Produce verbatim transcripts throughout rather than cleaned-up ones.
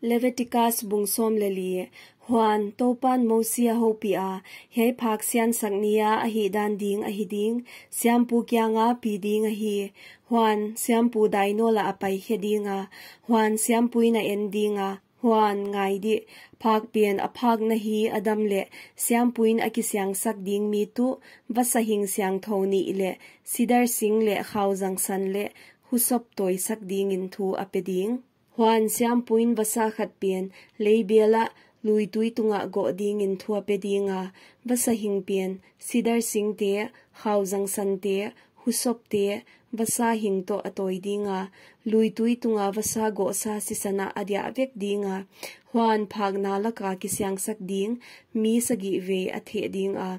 Levitikas bung sawm leh li. Huan, Toupan Mosi a houpiha, Hiai phak siansak nia a hihdan ding ahi ding, siampu kianga pi ding ahi. Huan, siampu dainawl ah a paikhe dinga, huan, siampuin a en dinga, huan, ngai dih, phak pen a phakna hi a dam leh, siampuin a kisiangsak ding mi tuh, vasa hing siangthou nih leh, sidar sing leh khauzangsan leh, husop tawisak dingin thu a pe ding. Huan, siampuin vasa khat pen, leibel ah, luitui tungah goh dingin thu a pe dinga, vasa hing pen, sidar singte, khauzangsan te, husop te, vasa hing toh a tawi dinga, luitui tunga vasa gohsa sisan ah a diah vek dinga, huan, phakna laka kisiangsak ding, mi sagih vei a theh dinga,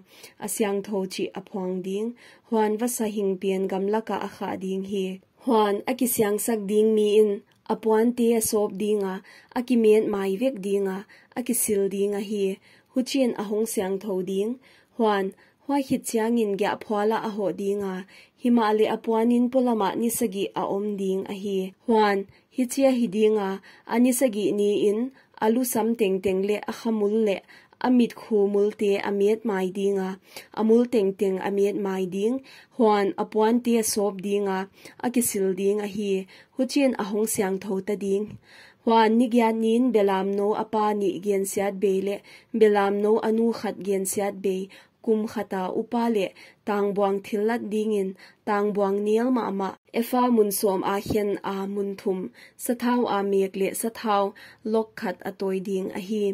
a siangthou chih a phuang ding, huan, vasa hing pen gamlaka a khah ding hi. Huan, a kisiangsak ding miin, a puante a sawp dinga, a kimet mai vek dinga, a kisil ding ahi, huchiin a hong siangthou ding. Huan, huai khit chiangin giahphual ah a hoh dinga, himahleh a puanin polamah ni sagih a om ding ahi. Huan, hichi ahi dinga, a ni sagih niin, a lusam tengteng leh a khamul leh, a mitkhu multe a met mai dinga, a mul tengteng a met mai ding, huan, a puante a sawp dinga, a kisil ding ahi, huchiin a hong siangthou ta ding. Huan, ni giat niin belamnou a pa nih gensiatbei leh, belamnou a nu khat gensiatbei, kum khata upa leh, tangbuang thillat dingin, tangbuang nel mahmah, efa mun sawma khen a mun thum, sathau a mek leh sathau lok khat a tawi ding ahi.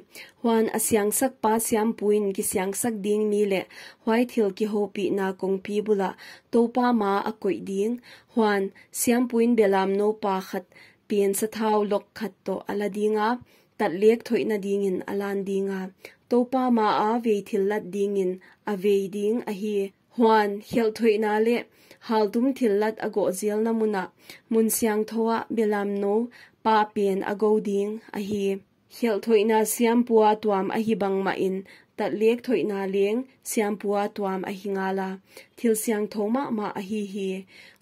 Huan, a siangsakpa siampuin kisiangsak ding mi leh, huai thil kihoupihna kongpi bulah, Toupa maah a koih ding. Huan, siampuin belamnou pa khat pen sathau lok khat toh a la dinga, tatlek thoihna dingin a lan dinga, Toupa maa vei thillat dingin a vei ding ahi. Huan, khelh thoihna leh haltum thillat a goh zelna munah, mun siangthou ah belamnou pa pen a gou ding ahi. Khelh thoihna siampua tuam ahi bangmahin, tatlek thoihna leng siampua tuam ahi ngala, thil siangthou mahmah ahi hi.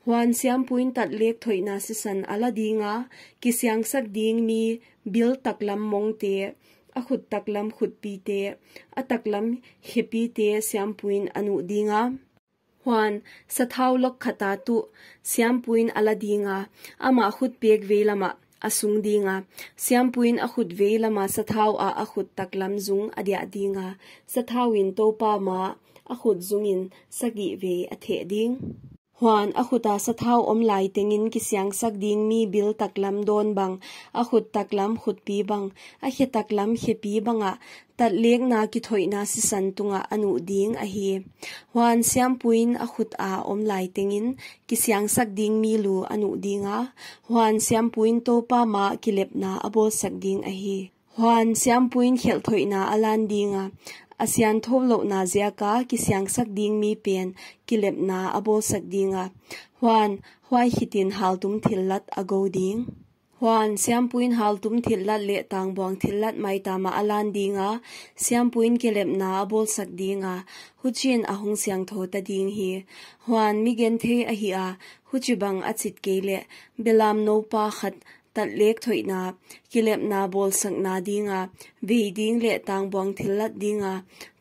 Huan, siampuin tatlek thoihna sisan a la dinga, kisiangsak ding mi bil taklam mongte, a khut taklam khutpite, a taklam khepite siampuin a nuh dinga. Huan, sathau lok khata tuh, siampuin a la dinga, amah khut pek vei lamah a sung dinga, siampuin a khut vei lama sathau ah a khut taklam zung a diah dinga, sathauin Toupa maah a khut zungin sagih vei a theh ding. Huan, a khuta sathau om lai tengin kisiangsak ding mi bil taklam dawn bang, a khut taklam khutpi bang, a khe taklam khepi bangah, tatlekna kithoihna sisan tungah a nuh ding ahi. Huan, siampuin a khuta om lai tengin kisiangsak ding mi lu a nuh dinga, huan, siampuin Toupa maah kilepna a bawlsak ding ahi. Huan, siampuin khelh thoihna a lan dinga, a siangthou louhna ziaka kisiangsak ding mi pen kilepna a bawlsak dinga. Huan, huai khitin haltum thillat a gou ding. Huan, siampuin haltum thillat leh tangbuang thillat maitama a lan dinga, siampuin kilepna a bawlsak dinga, huchiin a hong siangthou ta ding hi. Huan, mi genthei ahi a, huchibang a chit kei leh, belamnou pa khat, tatlek thoihna, kilepna bawlsakna dinga, vei ding leh tangbuang thillat dinga,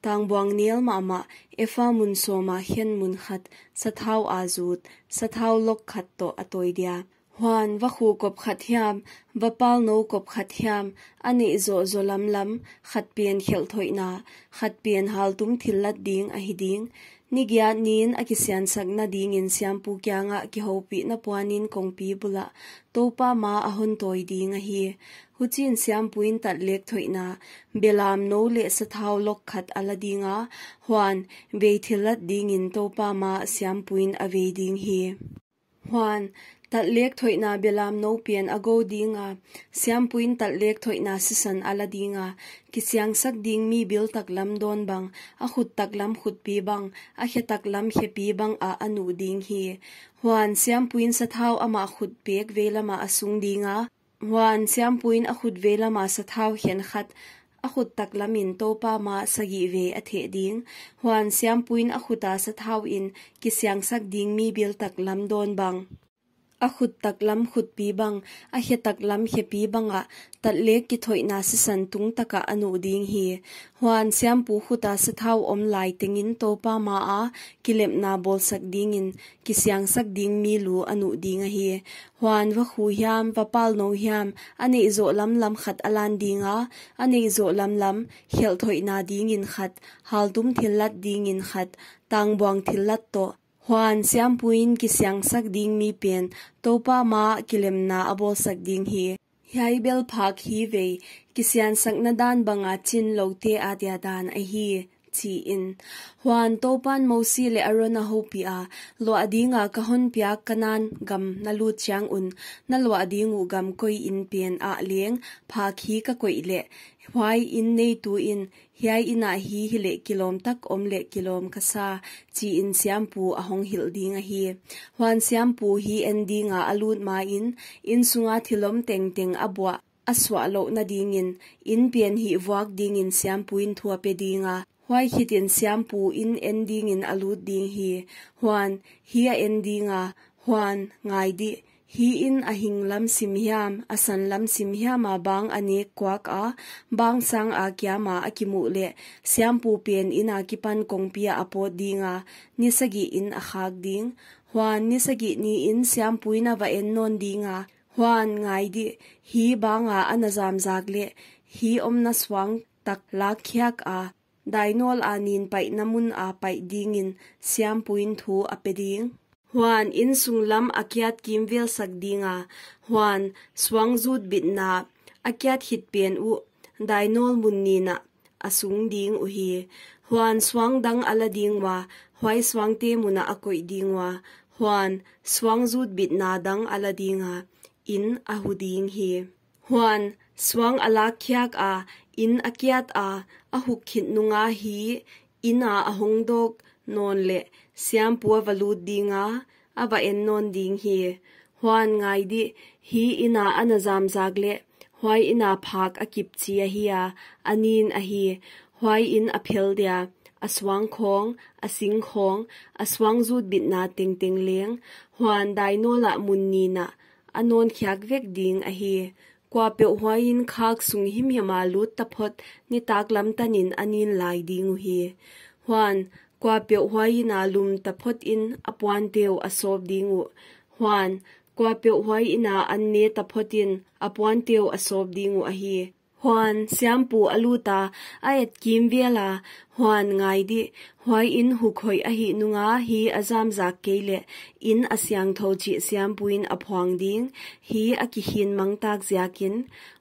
tangbuang nel mahmah, efa mun sawma khen mun khat, sathau a zut, sathau lok khat toh a tawi dia. Huan, vakhu kop khat hiam, vapalnou kop khat hiam, a neih zohzoh lamlam, khat pen khelh thoihna, khat pen haltum thillat ding ahi ding. Ni giat niin a kisiangsakna dingin siampu kiangah kihoupihna puanin kongpi bulah, Toupa maah a hon tawi ding ahi. Huchiin siampuin tatlek thoihna, belamnou leh sathau lok khat a la dinga, huan, vei thillat dingin Toupa maah siampuin a vei ding hi. Huan, tatlek thoihna belamnou pen a gou dinga, siampuin tatlek thoihna sisan a la dinga, kisiangsak ding mi bil taklam dawn bang, a khut taklam khutpi bang, a khe taklam khepi bangah a nuh ding hi. Huan, siampuin sathau amah khut pek vei lama a sung dinga, huan, siampuin a khut vei lama sathau khenkhat, a khut taklamin Toupa maah sagih vei a theh ding. Huan, siampuin a khuta sathauin kisiangsak ding mi bil taklam dawn bang, a khut taklam khutpi bang, a khe taklam khepi bangah, tatlek kithoihna sisan tung takah a nuh ding hi. Huan siampu khuta sathau om lai tengin Toupa maa kilemna bawlsak dingin, kisiangsak ding mi lu a nuh ding ahi. Huan vakhu hiam, vapalnou hiam, a neih zoh lamlam khat a lan dinga, a neih zoh lamlam, khelh thoihna dingin khat, haltum thillat dingin khat, tangbuang thillat toh. Huan siampuin kisiangsak ding mi pen, Toupa maa kilemna a bawlsak ding hi. Hiai bel phak hi vei, kisiansakna dan banga chin loute adia dan ahi, chiin. Huan Toupan Mosi leh Aron a houpiha, luah dinga ka honpiak Kanan gam na lut chiangun, na luah ding uh gam koihin pen ah leng, phak hi ka koih leh, huai in neituin, hiai inn ah hi hileh kilawm tak om leh kilawm ka sa, chiin siampu a hong hilh ding ahi. Huan siampu hi en dinga a lut main, inn sunga thil om tengteng a buah, a suah louhna dingin, inn pen hihvuak dingin siampuin thu a pe dinga. Huai khitin siampu inn en dingin a lut ding hi. Huan, hi a en dinga. Huan, ngai dih. Hi inn a hing lam sim hiam, a san lam sim hiama bang a nek kuaka, bang sanga kiama a kimuh leh, siampu pen inn akipan kongpia a pawt dinga, ni sagih in a khak ding. Huan, ni sagih niin siampuin a va en nawn dinga. Huan, ngai dih, hi banga a na zamzak leh, hi omna suang tak lak khiaka, dainawl a nin paihna muna paih dingin siampuin thu a pe ding. Huan, inn sunglam a kiat kimvelsak dinga. Huan, suang zutbitna a kiat khit pen uh, dainawl mun nina a sung ding uhi. Huan, suang dang a la ding ua, huai suangte muna a koih ding ua. Huan, suang zutbitna dang a la dinga, inn a hu ding hi. Huan, suang a lak khiaka, inn a kiata, a huk khit nunga hi, inna a hong dawk nawn leh, siampu a va lut dinga, a va en nawn ding hi. Huan, ngai dih, hi inna a na zamzak leh, huai inna phak a kip chi ahi a, a nin ahi. Huai inn a phel dia, a suang khawng, a sing khawng, a suang zutbitna tengteng leng. Huan, dainawla mun nina, a nawn khiak vek ding ahi. Kuapeuh huai inn khak sung himhima lut taphot, nitaklam tanin a nin lai ding uhi. Huan, kuapeuh huai inna lum taphotin a puante uh a sawp ding uh. Huan, kuapeuh huai inna an ne taphotin a puante uh a sawp ding uh ahi. Huan, siampu a luta, a et kimvela, huan, ngai dih, huai inn huk hoih ahih nunga hi a zamzak kei leh, inn a siangthou chih siampuin a phuang ding, hi a kikhin mangtak ziakin.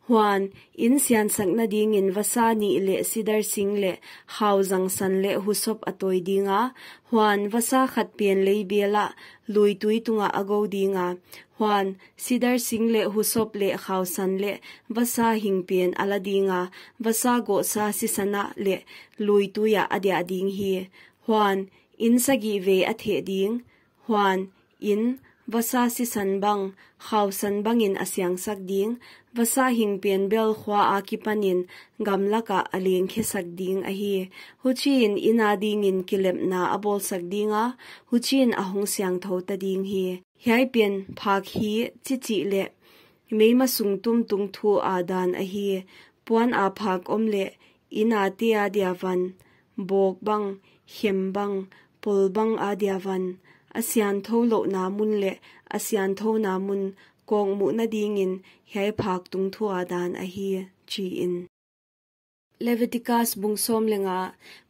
Huan, inn siansakna dingin vasa nih leh sidar sing leh, khauzang san leh husop a tawi dinga. Huan, vasa khat pen leibela, luitui tunga a gou dinga. Huan, sidar sing leh husop leh khausan leh vasa hing pen a la dinga, vasa gohsa sisana leh luituia a diah ding hi. Huan, inn sagih vei a theh ding. Huan, inn, vasa sisan bang, khausan bangin a siangsak ding, vasa hing pen bel khua akipanin gamlaka a lengkhesak ding ahi. Huchiin inn adingin kilepna a bawlsak dinga, huchiin a hong siangthou ta ding hi. Hiai pen phak hi chichih leh, meima sung tum tungthu a dan ahi, puan a phak om leh, inn ate adia van, bawk bang, khem bang, pawl bang adia van, a sianthou louhna mun leh, a sianthouna mun, kawkmuhna dingin, hiai phak tungthu a dan ahi, chiin. Leviticus bung sawm leh nga,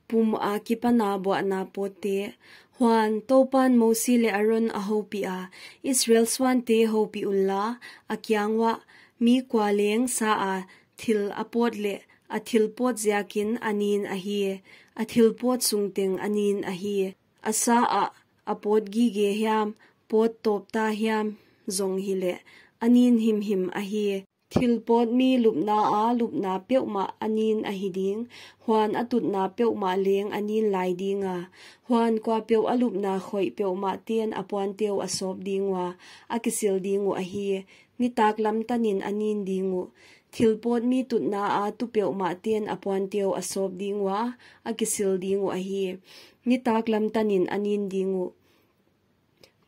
pum akipana buahna pawtte. Huan, Toupan Mosi leh Aron a houpiha, Israel suante houpih unla, a kiang uah, mi kua leng sa a thil a pawt leh, a thil pawt ziakin a nin ahi, a thil pawt sung teng a nin ahi, a sa ah, a pawt gige hiam, pawt tawpta hiam, zong hileh, a nin himhim ahi. Thil pawt mi lupna a lupna peuhmah a nin ahi ding, huan a tutna peuhmah leng a nin lai dinga. Huan kuapeuh a lupna khoih peuhmah ten a puante uh a sawp ding ua, a kisil ding uh ahi, nitaklam tanin a nin ding uh. Thil pawt mi tutna a tu peuhmah ten a puante uh a sawp ding ua, a kisil ding uh ahi, nitaklam tanin a nin ding uh.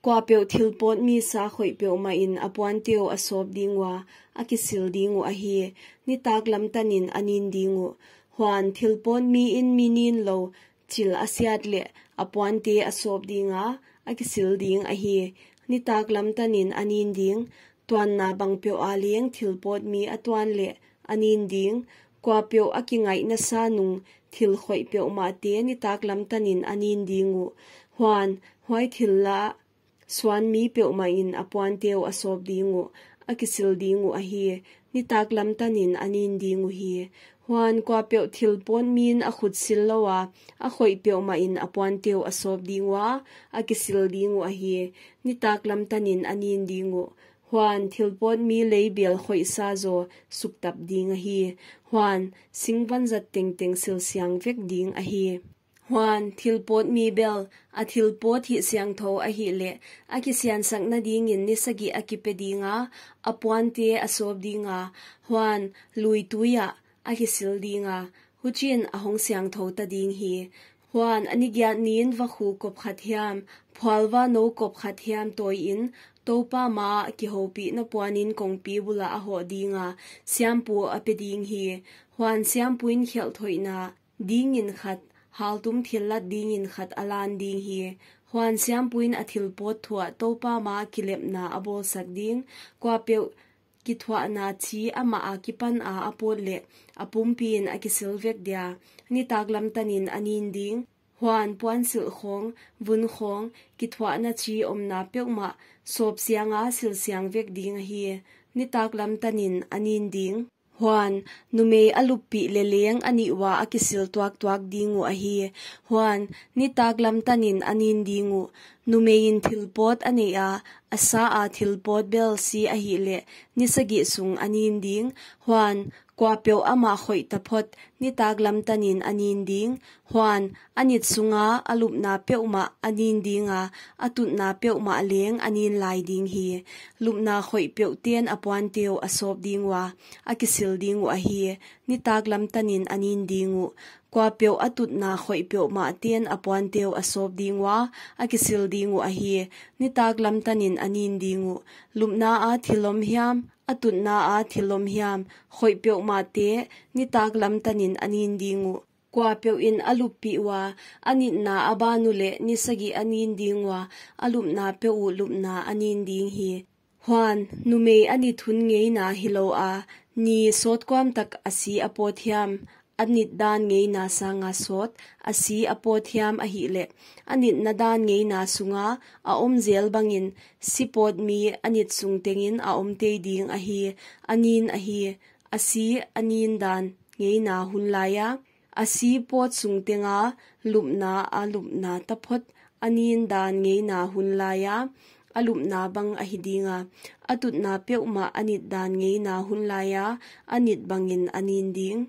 Kuapeuh thil pawt mi sa khoih peuhmah in a puante uh a sawp ding ua, a kisil ding uh ahi, nitaklam tanin a nin ding uh. Huan, thil pawt mi in mi nin lou chil a siat leh a puante a sawp ding a, a kisil ding ahi, nitaklam tanin a nin ding. Tuanna bangpeuh a leng thil pawt mi a tuan leh a nin ding. Kuapeuh a kingaihna sa nung thil khoih peuhmahte nitaklam tanin a nin ding uh. Huan, huai thil la suan mi peuhmah in a puante uh a sawp ding uh, a kisil ding uh ahi, nitaklam tanin a nin ding uhi. Huan, kuapeuh thil pawt min a khut sil lou a, a khoih peuhmah in a puante uh a sawp ding ua, a kisil ding uh ahi, nitaklam tanin a nin ding uh. Huan, thil pawt mi leibel khoih sa zaw suktap ding ahi. Huan, singvanzat tengteng silsiang vek ding ahi. Huan, thil pawt mi bel, a thil pawt hih siangthou ahih leh, a kisiansakna dingin ni sagih a kipe ding a, a puante a sawp ding a. Huan, lui tui ah a kisil ding a, huchiin a hong siangthou ta ding hi. Huan, a ni giat niin vakhu kop khat hiam, phualva nou kop khat hiam tawi in, Toupa ma ah kihoupihna puanin kongpi bul ah a hoh ding a, siampu a pe ding hi. Huan, siampu in khelh thoihna dingin khat, haltum thillat dingin khat a lan ding hi. Huan, siampu in a thil pawt thu ah Toupa ma ah kilepna a bawlsak ding. Kuapeuh kithuahna chi amah a kipan a a pawt leh a pumpi in a kisil vek dia, nitaklam tanin a nin ding. Huan, puansilh khawng, vun khawng, kithuahna chi omna peuhmah sawp siang a silsiang vek ding ahi, nitaklam tanin a nin ding. Huan, numei a luppih leh leng a nih ua a kisil tuaktuak ding uh ahi. Huan, nitaklam tanin a nin ding uh. Numei in thil pawt a neih a, a sa a thil pawt bel si ahih leh, ni sagih sung a nin ding. Huan, kuapeuh amah khoih taphot, nitaklam tanin a nin ding. Huan, a nit sunga a lupna peuhmah a nin ding a, a tutna peuhmah leng a nin lai ding hi. Lupna khoih peuhten a puante uh a sawp ding ua, a kisil ding uh ahi, nitaklam tanin a nin ding uh. Kuapeuh a tutna khoih peuhmahten a puante uh a sawp ding ua, a kisil ding uh ahi, nitaklam tanin a nin ding uh. Lupna a thil om hiam, a tutna a thil om hiam, khoih peuhmahte nitaklam tanin a nin ding uh. Kuapeuh in a luppih ua, a nitna a ban uleh ni sagih a nin ding ua, a lupna peuh uh lupna a nin ding hi. Huan, numei a nit hun ngeina hilou a, ni sawtkuam tak a si a pawt hiam, a nit dan ngeina sanga sawt a si a pawt hiam ahih leh, a nitna dan ngeina sunga a om zel bangin si pawt mi a nit sung tengin a om tei ding ahi, a nin ahi, a si a nin dan ngeina hun laia, a si pawt sung tenga lupna a lupna taphot a nin dan ngeina hun laia, a lupna bang ahi dinga, a tutna peuhmah a nit dan ngeina hun laia, a nit bangin a nin ding.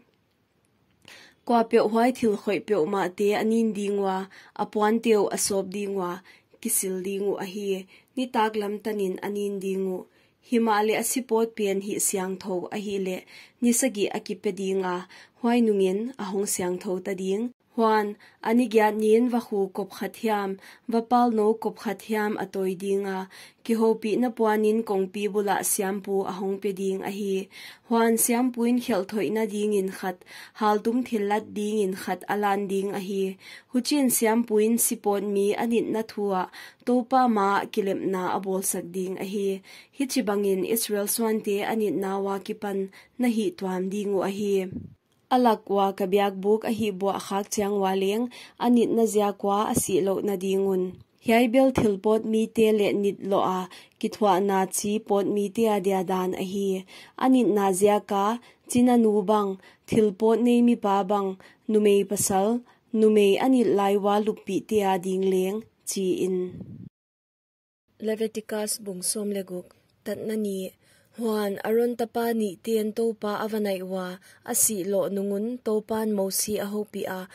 Kuapeuh huai thil khoih peuhmahte a nin ding ua, a puante uh a sawp ding ua, kisil ding uh ahi, nitaklam tanin a nin ding uh. Himahleh a si pawt pen hih siangthou ahih leh, ni sagih a kipe dinga, huai nungin a hong siangthou ta ding. Huan, a ni giat niin vakhu kop khat hiam, vapal nou kop khat hiam a tawi dinga, kihoupihna puanin kongpi bulah siampu a hong pe ding ahi. Huan, siampu in khelh thoihna dingin khat, haltum thillat dingin khat a lan ding ahi. Huchiin siampu in si pawt mi a nitna thu ah Toupa ma ah kilepna a bawlsak ding ahi. Hichibangin Israel suante a nitna ua kipan na hihtuam ding uh ahi. A lak ua ka biakbuk a hihbuah khak chiang ua leng, a nitna ziak ua a sih louhna ding un. Hiai bel thil pawt mite leh nit loh a kithuahna chi pawt mite adia dan ahi. A nitna ziaka, chinanu bang, thil pawt nei mipa bang, numei pasal, numei a nit lai ua luppihte ading leng, chi in. Leviticus bung sawm leh guk. Tatna nih. Huan, Aron tapa nihten Toupa a va naih ua, a sih loh nung un Toupan Mosi a houpih a,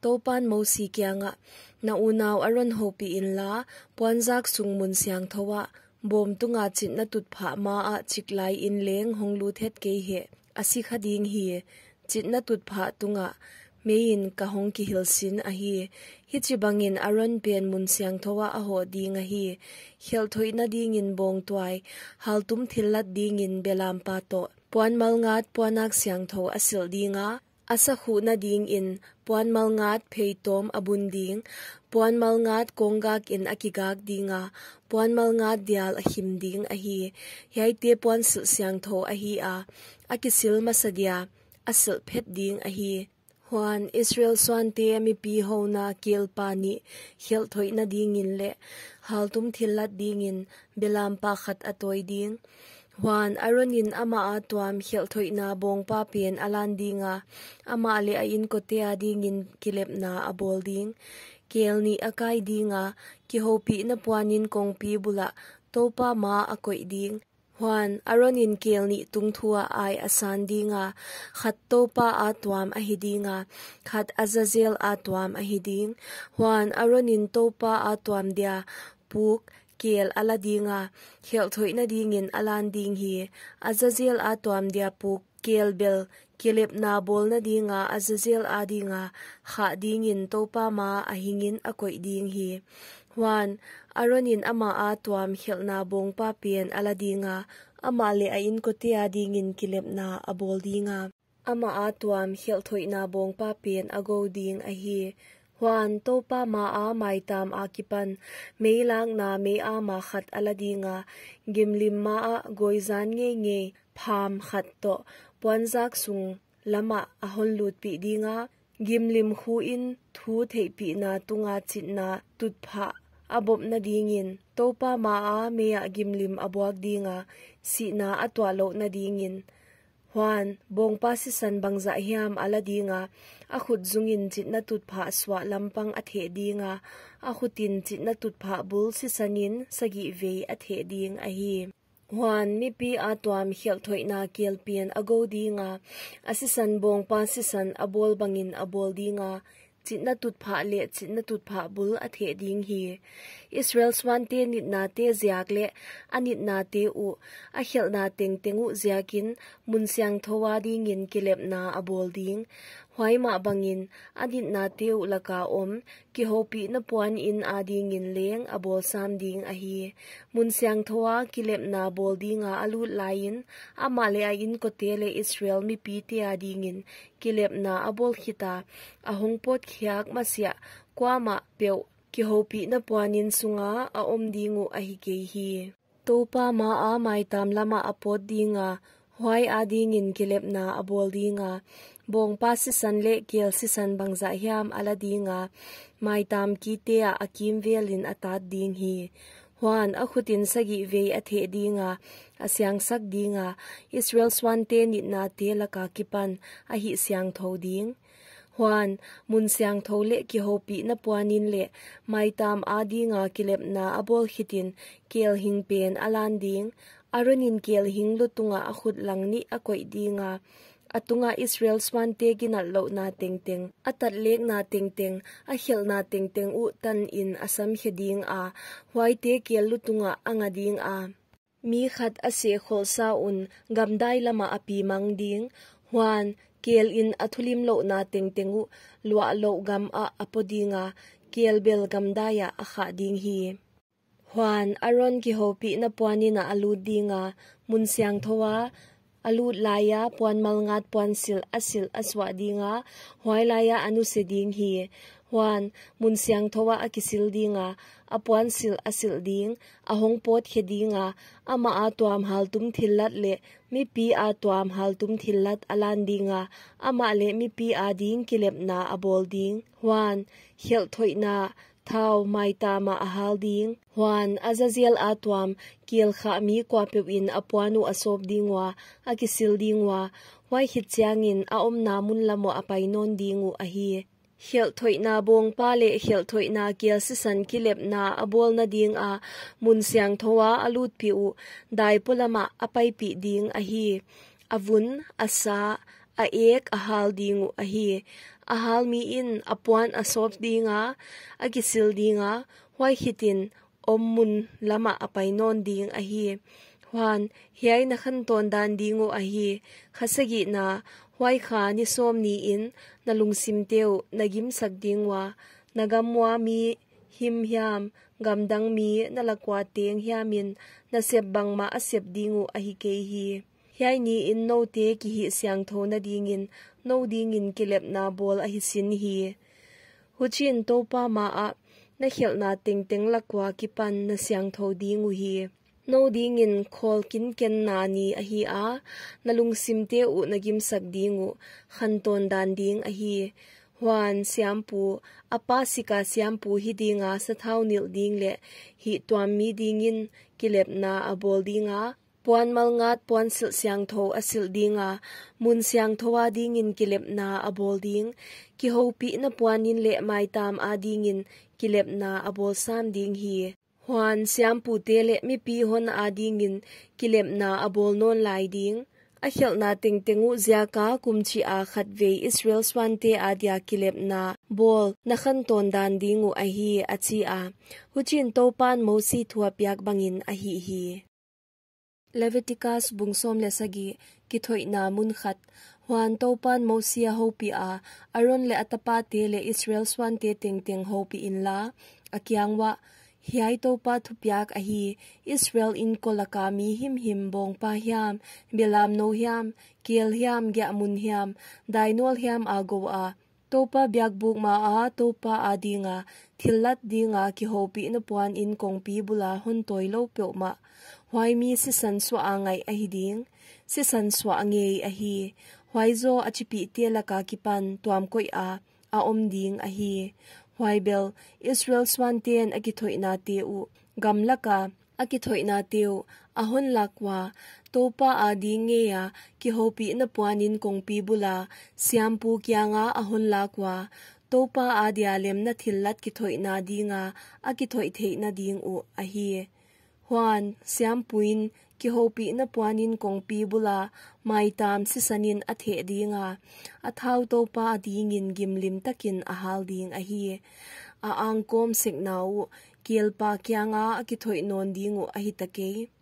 Toupan Mosi kiangah, na unau Aron houpih inla, puanzak sung mun siangthou ah, bawm tunga chitna tutphah ma ah chiklai in leng hong lut het kei hen, a si kha ding hi. Chitna tutphah tungah, meiin ka hong kihilhsin ahi. Hichibangin Aron pen mun siangthou ah a hoh ding ahi. Khelh thoihna dingin bawngtuai, haltum thillat dingin belampa toh, puan malngat puanak siangthou a silh dinga, a sakhuhna dingin puan malngat pheitawm a bun ding, puan malngat konggakin a kigak dinga, puan malngat dial a khim ding ahi. Hiaite puan silh siangthou ahi a, a kisil masa dia a silh phet ding ahi. Huan Israel suante mipi houna kelpa nih khelh thoihna dingin leh haltum thillat dingin belampa khat a tawi ding. Huan Aronin amah a tuam khelh thoihna bawngpa pen a lan dinga, amah leh a inkote a dingin kilepna a bawl ding. Kel nih a kai dinga, kihoupihna puanin kongpi bulah Toupa ma a koih ding. Huan Aronin kel nih tungthu ah ai a san dinga, khat Toupa a tuam ahi dinga, khat Azazel a tuam ahi ding. Huan Aronin Toupa a tuam dia puk kel a la dinga, khelh thoihna dingin a lan ding hi. Azazel a tuam dia puk kel bel kilepna bawlna dinga Azazel a dinga khah dingin Toupa ma a hingin a koih ding hi. Huan Aronin amah a tuam khelhna bawngpa pen a la dinga, amah leh a inkote a dingin kilepna a bawl dinga, amah a tuam khelh thoihna bawngpa pen a gou ding ahi. Huan Toupa ma a maitam a kipan meilakna mei ama khat a la dinga, gimlim ma ah gawizan ngeingei pham khat toh puanzak sung lamah a hon lutpih dinga, gimlim khuin thu theihpihna tunga chitna tutphah a bopna dingin, Toupa ma a mei ah gimlim a buak dinga, sihna a tuah louhna dingin. Huan bawngpa sisan bangzah hiam a la dinga, a khut zungin chitna tutphah suah lampang a theh dinga, a khutin chitna tutphah bul sisanin sagih vei a theh ding ahi. Huan mipi a tuam khelh thoihna kel pen a gou dinga, a sisan bawngpa sisan a bawl bangin a bawl dinga, chitna tutphah leh chitna tutphah bul a theh ding hi. Israel suante nitnate ziak leh a nitnate uh, a khelhna tengteng uh ziakin mun siangthou a dingin kilepna a bawl ding. Huai mah bangin a nitnate uh laka om kihoupihna puanin a dingin leng a bawl sam ding ahi. Mun siangthou a kilepna bawl dinga a lut laiin, amah leh a inkote leh Israel mipite a dingin kilepna a bawl khita, a hong pawt khiak masiah kuamah peuh kihoupihna puanin sunga a om ding uh ahi kei hi. Toupa ma a maitam lamah a pawt dinga, huai a dingin kilepna a bawl dinga, bawngpa sisan leh kel sisan bangzah hiam a la dinga, maitam kite ah a kimvelin a tat ding hi. Huan a khutin sagih vei a theh dinga, a siangsak dinga, Israel suante nitnate laka kipan a hih siangthou ding. Huan mun siangthou leh kihoupihna puanin leh maitam a dinga kilepna a bawl khitin kel hing pen a lan ding. Aronin kel hing lutunga a khut lang nih a koih dinga, a tunga Israel suante ginalh louhna tengteng, a tatlekna tengteng, a khelhna tengteng uh tanin a samkhe dinga, huaite kel lutunga a nga dinga, mi khat a seh kholhsa un gamdai lamah a pi mang ding. Huan kelin a thulim louhna tengteng uh luah louh gam ah a po dinga, kel bel gamdai ah a khah ding hi. Huan Aron kihoupihna puanin a lut dinga, mun siangthou a a lut laia puan malngat puansilh a silh a suah dinga, huai laia a nuse ding hi. Huan mun siangthou a a kisil dinga, a puansilh a silh ding, a hong pawt khe dinga, amah a tuam haltum thillat leh mipi a tuam haltum thillat a lan dinga, amah leh mipi a ding kilepna a bawl ding. Huan khelh thoihna thau maitam ah a hal ding. Huan Azazel a tuam kel khah mi kuapeuhin a puan uh a sawp ding ua, a kisil ding ua, huai khit chiangin a omna mun lam uah a pai nawn ding uh ahi. Khelh thoihna bawngpa leh khelh thoihna kel sisan kilepna a bawlna dinga mun siangthou a a lutpih uh dai polamah a paipih ding ahi. A vun, a sa, a ek a hal ding uh ahi. A hal miin a puan a sawp dinga, a kisil dinga, huai khitin om mun lamah a pai nawn ding ahi. Huan, hiai na khantawn dan ding uh ahi: kha sagihna, huai kha ni sawm niin na lungsimte uh na gimsak ding ua, na gam ua mi him hiam, gamdang mi na lak ua teng hiamin nasep bangmah a sep ding uh ahi kei hi. Hiai niin noute kihihsiangthouna dingin nou dingin kilepna bawl ahi sin hi. Huchiin Toupa maah na khelhna tengteng lak ua kipan na siangthou ding uhi. Nou dingin khawl kinkenna ni ahi a, na lungsimte uh na gimsak ding uh khantawn dan ding ahi. Huan, siampu, a pa sika siampu hi dinga sathau nilh ding leh hihtuam mi dingin kilepna a bawl dinga, puan malngat puansilh siangthou a silh dinga, mun siangthou adingin kilepna a bawl ding. Kihoupihna puanin leh maitam adingin kilepna a bawl sam ding hi. Huan, siampute leh mipi hon adingin kilepna a bawl nawn lai ding. A khelhna tengteng uh ziaka kum chih a khatvei Israel suante adia kilepna bawl na khantawn dan ding uh ahi, a chi a. Huchiin Toupan Mosi thu a piak bangin a hih hi. Levitikas bung sawm leh sagih. Kithoihna mun khat. Huan, Toupan Mosi a houpih a, Aron leh a tapate leh Israel suante tengteng houpih inla, a kiang uah, Hiai Toupa thupiak ahi: Israel inko laka mi himhim, bawngpa hiam, belamnou hiam, kel hiam, giahmun hiam, dainawl hiam a gou a, Toupa biakbuk maa Toupa adinga thillat dinga kihoupihna puanin kongpi bula hon tawilou peuhmah, huai mi sisan suah a ngaih ahi ding. Sisan suah ngei ahi. Huai zaw a chipihte laka kipan tuamkoiha a om ding ahi. Huai bel, Israel suanten a kithoihnate uh, gamlaka a kithoihnate uh a hon lak ua, Toupa ading ngeia kihoupihna puanin kongpi bula siampu kianga a hon lak ua, Toupa adia lemna thillat kithoihna dinga a kithoih theihna ding uh ahi. Huan, siampuin kihoupihna puanin kongpi bula maitam sisanin a theh dinga, a thau Toupa adingin gimlim takin a hal ding ahi. A angkawm sekna uh, kelpa kianga a kithoih nawn ding uh ahi ta kei,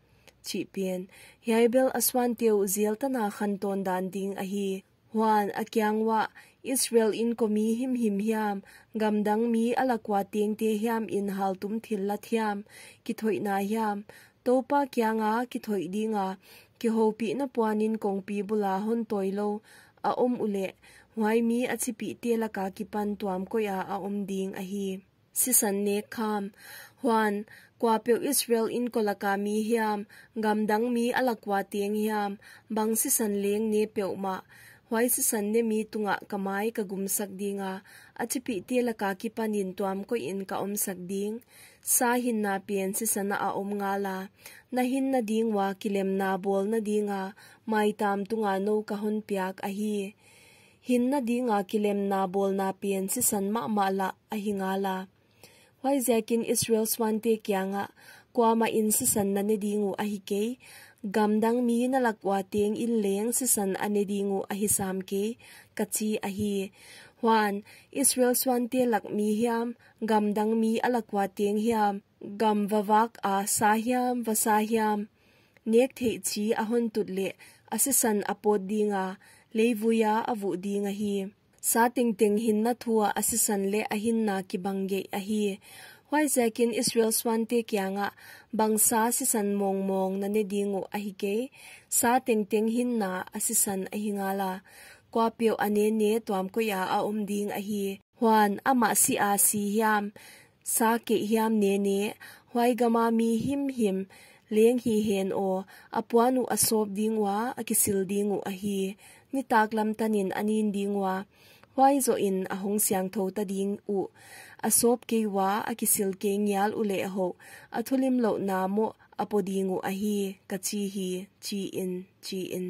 chih pen. Hiai bel a suante uh zel tana khantawn dan ding ahi. Huan, a kiang uah, Israel inko mi himhim hiam, gamdang mi a lak ua tengte hiamin haltum thillat hiam, kithoihna hiam, Toupa kianga kithoih dinga kihoupihna puanin kongpi bula hon tawilou a om uleh, huai mi a chipihte laka kipan tuamkoiha a om ding ahi. Sisan nek kham. Huan, kuapeuh Israel inko laka mi hiam, gamdang mi a lak ua teng hiam, bang sisan leng ne peuhmah, huai sisan ne mi tungah ka mai ka gumsak dinga, a chipihte laka kipanin tuamkoihin ka omsak ding. Sa hinna pen sisan ah a om ngala, na hinna ding ua kilemna bawlna dinga maitam tunga nou ka hon piak ahi. Hinna dinga kilemna bawlna pen sisan mahmah lah ahi ngala. Huaiziakin Israel suante kiangah, kuamahin sisan na ne ding uh ahi kei, gamdang mi na lak ua tengin leng sisan a ne ding uh ahi sam kei, ka chi ahi. Huan, Israel suante lak mi hiam, gamdang mi a lak ua teng hiam, gam vavak a sa hiam, vasa hiam, nek theih chi a hon tut leh, a sisan a pawt dinga, leivuia a vuh ding ahi. Sa tengteng hinna thu ah a sisan leh a hinna kibang geih ahi. Huaiziakin Israel suante kiangah, bang sa sisan mawngmawng na ne ding uh ahi kei, sa tengteng hinna a sisan ahi ngala. Kuapeuh a nene tuamkoiha a om ding ahi. Huan, amah si a si hiam, sa keih hiam nene, huai gama mi himhim leng hi hen aw, a puan uh a sawp ding ua, a kisil ding uh ahi. Nitaklam tanin a nin ding ua, huai zohin a hong siangthou ta ding uh. A sawp kei ua, a kisil kei ngial uleh hou, a thulimlouhna moh a po ding uh ahi, ka chi hi, chiin, chiin.